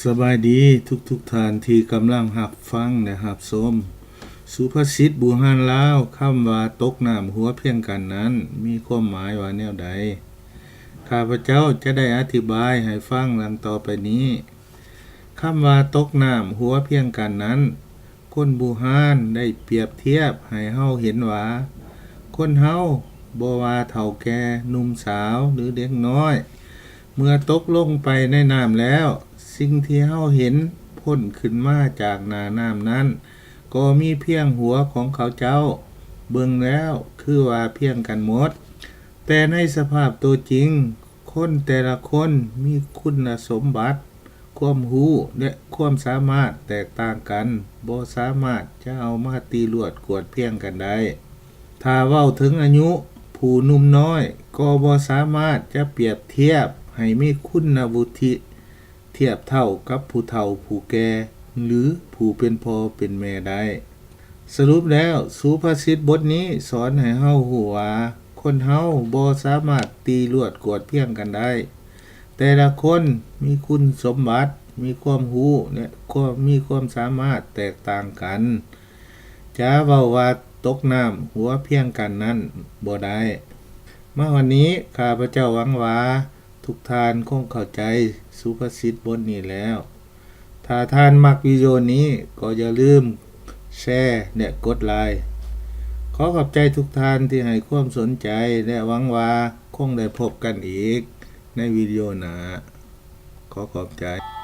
ສະບາຍດີທຸກໆທ່ານທີ່ກຳລັງຮັບຟັງ ແລະ ຮັບຊົມ. ສຸພາສິດບູຮານລາວ, ຄຳວ່າຕົກນ້ຳຫົວພຽງກັນນັ້ນ ມີຄວາມໝາຍວ່າແນວໃດ? ຂ້າພະເຈົ້າຈະໄດ້ອະທິບາຍໃຫ້ຟັງດັ່ງຕໍ່ໄປນີ້. ຄຳວ່າຕົກນ້ຳຫົວພຽງກັນນັ້ນ, ຄົນບູຮານໄດ້ປຽບທຽບໃຫ້ເຮົາເຫັນວ່າ ຄົນເຮົາ, ບໍ່ວ່າເຖົ້າແກ່, ໜຸ່ມສາວ ຫຼື ເດັກນ້ອຍ, ເມື່ອຕົກລົງໄປໃນນ້ຳແລ້ວ, ສິ່ງທີ່ເຮົາເຫັນພົ້ນຂຶ້ນມາຈາກໜ້ານ້ຳນັ້ນ ກໍມີພຽງຫົວຂອງເຂົາເຈົ້າ. ເບິ່ງແລ້ວຄືວ່າພຽງກັນໝົດ, ແຕ່ໃນສະພາບໂຕຈິງ, ຄົນແຕ່ລະຄົນມີຄຸນນະສົມບັດ, ຄວາມຮູ້ ແລະ ຄວາມສາມາດແຕກຕ່າງກັນ, ບໍ່ສາມາດຈະເອົາມາຕີລວດກວດພຽງກັນໄດ້. ຖ້າເວົ້າເຖິງອາຍຸ, ຜູ້ໜຸ່ມນ້ອຍກໍບໍ່ສາມາດຈະປຽບທຽບໃຫ້ມີຄຸນນະວຸດທິທຽບເທົ່າກັບຜູ້ເຖົ້າຜູ້ແກ່ ຫຼື ຜູ້ເປັນພໍ່ເປັນແມ່ໄດ້. ສະຫຼຸບແລ້ວ, ສຸພາສິດບົດນີ້ສອນໃຫ້ເຮົາຮູ້ວ່າ ຄົນເຮົາບໍ່ສາມາດຕີລວດກວດພຽງກັນໄດ້. ແຕ່ລະຄົນມີຄຸນສົມບັດ, ມີຄວາມຮູ້ ແລະ ຄວາມ, ມີຄວາມສາມາດແຕກຕ່າງກັນ. ຈະເວົ້າວ່າຕົກນ້ຳຫົວພຽງກັນນັ້ນບໍ່ໄດ້. ມາຮອດນີ້, ຂ້າພະເຈົ້າຫວັງວ່າ ທຸກທ່ານຄົງເຂົ້າໃຈສຸພາສິດບົດນີ້ແລ້ວ. ຖ້າທ່ານມັກວິດີໂອນີ້, ກໍຢ່າລືມແຊ ແລະ ກົດໄລ. ຂໍຂອບໃຈທຸກທ່ານທີ່ໃຫ້ຄວາມສົນໃຈ ແລະ ຫວັງວ່າຄົງໄດ້ພົບກັນອີກໃນວິດີໂອໜ້າ. ຂໍຂອບໃຈ.